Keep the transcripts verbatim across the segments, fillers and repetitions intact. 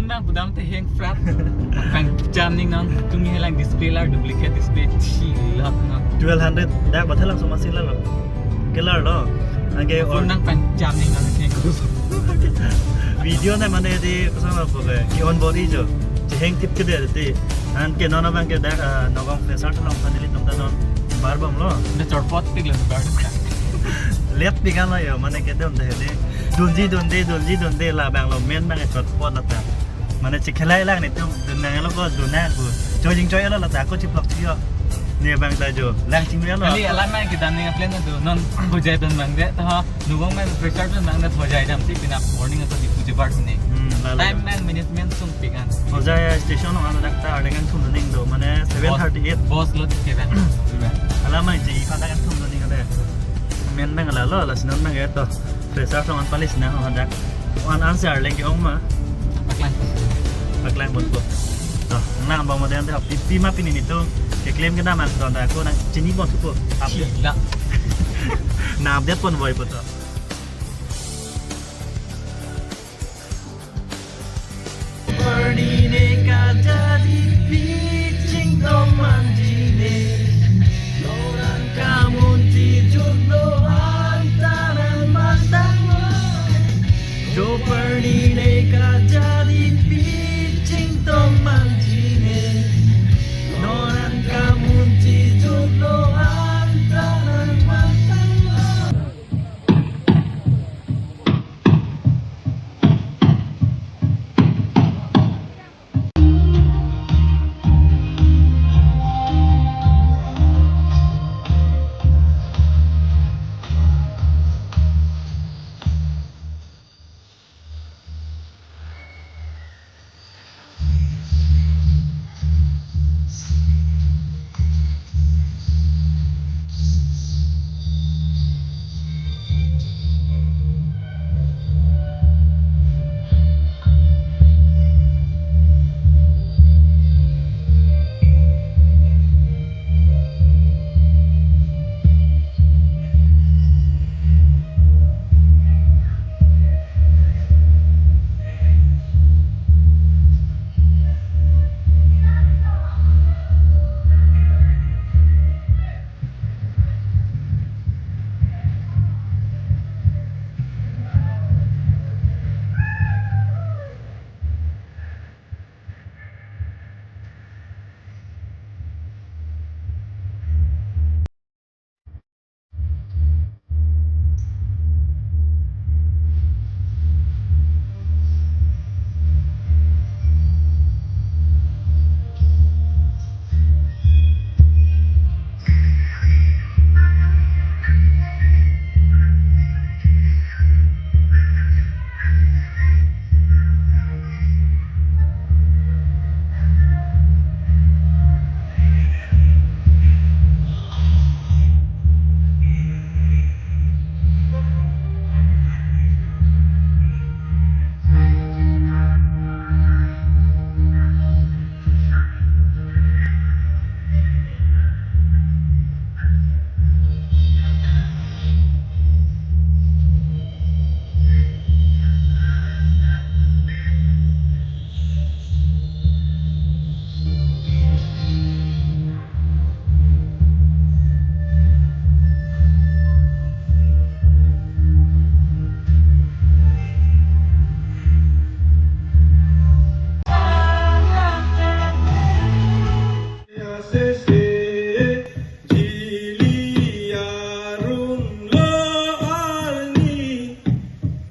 Nang pudam te heng frat. Pangcham ning nang tumi helang display la duplicate display chilak nang. Twelve hundred dak bathal langsung masih lalo. Kelar lo. Anke or Phone nang pangcham ning nang heng. Video na mane di pesan apa ke? Ki on body jo. Cheheng tip ke dei ti. Anke non abang ke dak, ah, Nagaon fresher along kan nelitum ta non bar bom lo. Na chorpot tik lo bar. Let pi kan lo yo, mane kedam dei dei. Dunji dunde, dunji dunde, labang lo men bang chorpot lata. Mane chikhelai lang netum, dun nang lo ko dun nang ko. Chojing choi lo lata ko chiplok chiyo. Ne bang ta jo. Lang ching lo. Kali alam mai kedam ning plan do. Non Hojai pen bang dei ta ha. Nagaon mai fresher pen bang dei Hojai jam si pina morning atau di puji bar ne. Hmm, lalo. Time man management sung pikan. Hojai station along dak ta arleng thum ning do. Mane seven thirty-eight. Boss lo ke bang. Alam mai ji pada kan thum ning ada. Men bang lalo, lasi non bang to. Fresher along an palis na ho dak. An answer leng ke ong ma. Paklang. Paklang bon ko. To, nang bang modern te pi pi ma pini netum. Keklem kedam an don ta ko nang chini bon ko. Update. Chila. Na update pon voi po to. Pernine kajadi piching toman jine. Loran kamun tijun lo antaran mantang lo. Jo pernine kajadi piching toman jine. Loran kamun tijun lo antaran mantang lo.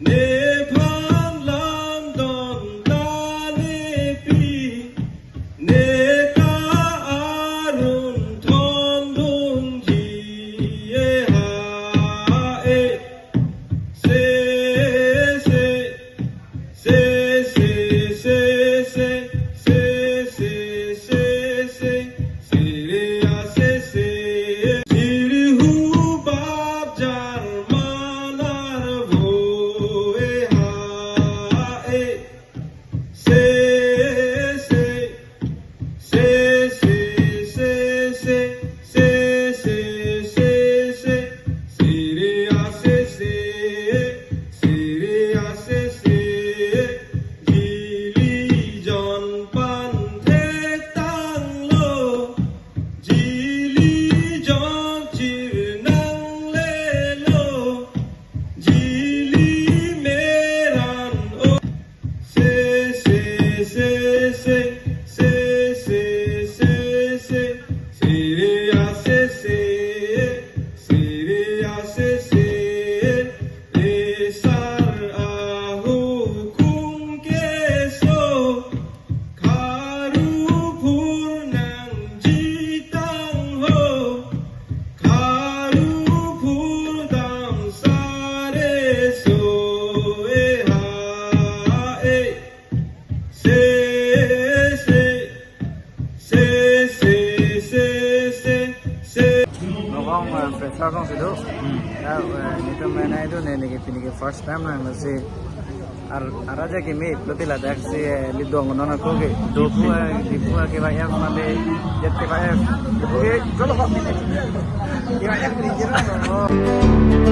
Nephan lamdon ta nepi, neta arun thondunji e ha e. Se, se, se, se, se, se, se, se, se, se, se, re, a, se, se. Siri hu bab jar manar vo e ha e. Se, se, se, se, se, se, se, se, se, se, re, a, se, se, se, re, a, se, se, ji, li, Se, se, se, se, se, se, Siri a se, se, Siri a se, se, Resar ahu kung keso, Kharu phur nangji tang ho, Kharu phur dam sare so, e ha, e. Se, se, se, se, se, se, se. Nokong, eh, pressure kong si do. Hmm. Ya, eh, nelitum menai do, ne, neli ke, neli ke first time nang, lasi ar, ar aja kimi, plote ladak si, eh, lidong non ako ke. Diphu, eh, Diphu, eh, K Y F mane, Jet K Y F. Diphu ke, jolo kok. K Y F ni jero.